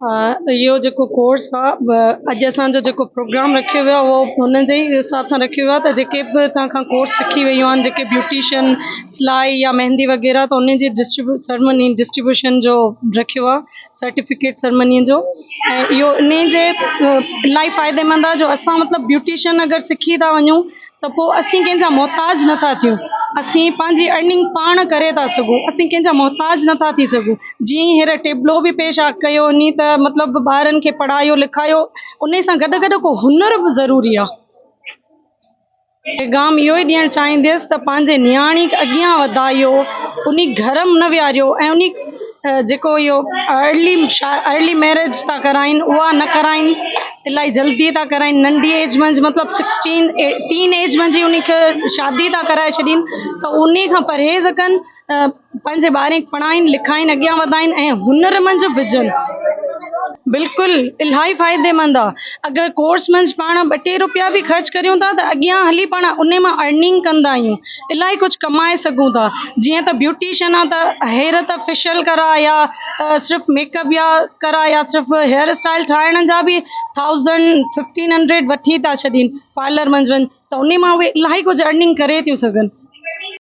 اهو جيڪو ڪورس آ اڄ اسان جو جيڪو پروگرام رکيو ويو آ اهو هن جي ئي حساب سان رکيو ويو آ ته جيڪي به هتان کان ڪورس سکي ويون آهن جيڪي بيوٽيشن سلائي يا مهندي وغيره ته انهن جي ڊسٽريبيو سرمني ڊسٽريبيوشن جو رکيو آ سرٽيفڪيٽ سرمني جو ۽ اهو انهي جي الاهي فائديمند آ جو اسان مطلب بيوٽيشن اگر سکي ٿا وڃون ته پوء اسين ڪنهن جا محتاج نه ٿا ٿيون اسين پنهنجي ارننگ پاڻ ڪري ٿا سگهون اسين ڪنهن جا محتاج نه ٿا ٿي سگهون جيئن ئي هينئر ٽيبلو به پيش ڪيو وڃي ته مطلب ٻارن کي پڙهايو لکايو انهي سان گڏ گڏ ڪو هنر به ضروري آهي. پيغام اهو ئي ڏيڻ چاهينديس ته پنهنجي نياڻي کي اڳيان وڌايو انهي گهر ۾ نه ويهاريو ۽ انهي جيڪو اهو ارلي ارلي ميرج ٿا ڪرائين اها نه ڪرائين الاهي جلدي ٿا ڪرائين ننڍي ايج منجهه مطلب سڪسٽين ٽين ايج منجهه ئي انهي کي شادي ٿا ڪرائي ڇڏين ته انهي کان پرهيز ڪن پنهنجي ٻارن کي پڙهائين لکائين اڳيان وڌائين ۽ هنر منجهه وجهن بلڪل الاهي فائديمند آ اگر ڪورس منجهه پاڻ ٻه ٽي روپيا به خرچ ڪريون ٿا ته اڳيان هلي پاڻ انهي مان ارننگ ڪندا آهيون الاهي ڪجهه ڪمائي سگهون ٿا جيئن ته بيوٽيشن آ ته هير ته فيشل ڪرا يا صرف ميڪ اپ يا ڪرا يا صرف هيئر اسٽائل ٺاهڻ جا به ٿائوزنڊ ففٽين هنڊريڊ وٺي ٿا ڇڏين پارلر منجهه وڃ ته انهي مان اهي الاهي ڪجهه ارننگ ڪري ٿيون سگهن.